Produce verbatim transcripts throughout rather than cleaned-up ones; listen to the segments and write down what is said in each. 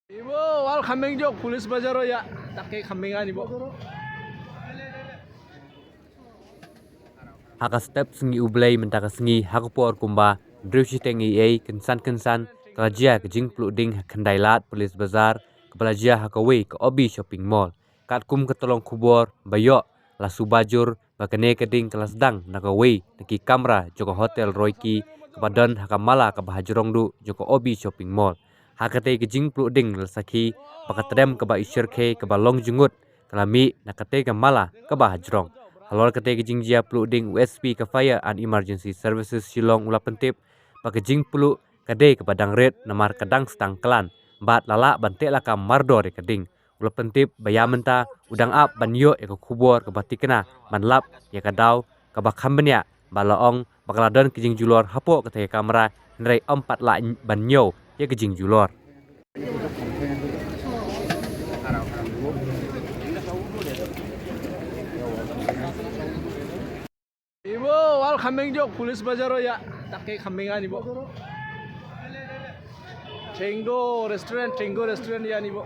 Ibo, wal kham beng jok, police bajar o ya. Tak ke kham beng ani bo. Ha ka step sngi U Blei mynta ka sngi, ha ka por kumba hynriew shiteng eiei, kynsan kynsan ka la jia ka jingpluh ding ha Khyndai Lad Police Bazar, kaba la jia ha kawei ka Obi Shopping Mall. Katkum ka tyllong khubor ba ïoh, la suba jur ba kane ka ding ka la sdang na kawei na ki kamra jong ka Hotel Royki, kaba don ha ka mala kaba hajrong duh jong ka Obi Shopping Mall. Ha katei ka jingpluh ding la sakhi ba ka tdem kaba i shyrkhei kaba long jngut ka la mih na katei ka mala kaba hajrong. Halor katei ka jingjia pluh ding, u S P ka Fire and Emergency Services Shillong u la pyntip ba ka jingpluh ka dei kaba dang rit namar ka dang sdang klan, bad la lah ban teh lakam mardor ïa ka ding. U la pyntip ba ïa mynta u dang ap ban ïoh ïa ka khubor kaba thikna ban lap ïa ka daw kaba kham bniah, bad la ong ba ka la don ka jingjulor hapoh katei ka kamra, hynrei ym pat lah ban ñiew ïa ka jingjulor. Ibo, wal kham beng jok, police bajar o ya. Tak ke kham beng ani bo. Tenggo restaurant, Tenggo restaurant ya ani bo.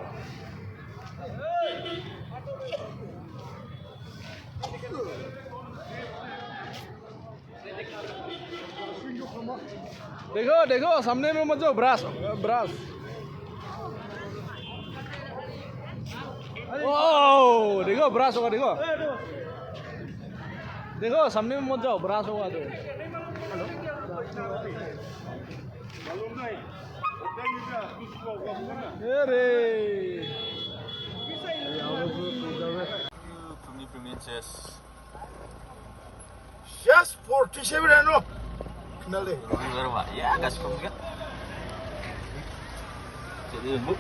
देखो, देखो, सामने में मत जाओ, ब्रास, ब्रास। ओ, देखो, ब्रास होगा, देखो। देखो, सामने में मत जाओ, ब्रास होगा तो। ए रे। Just forty-seven ano. Kenal deh. Ya, gas kong ya. Jadi bu.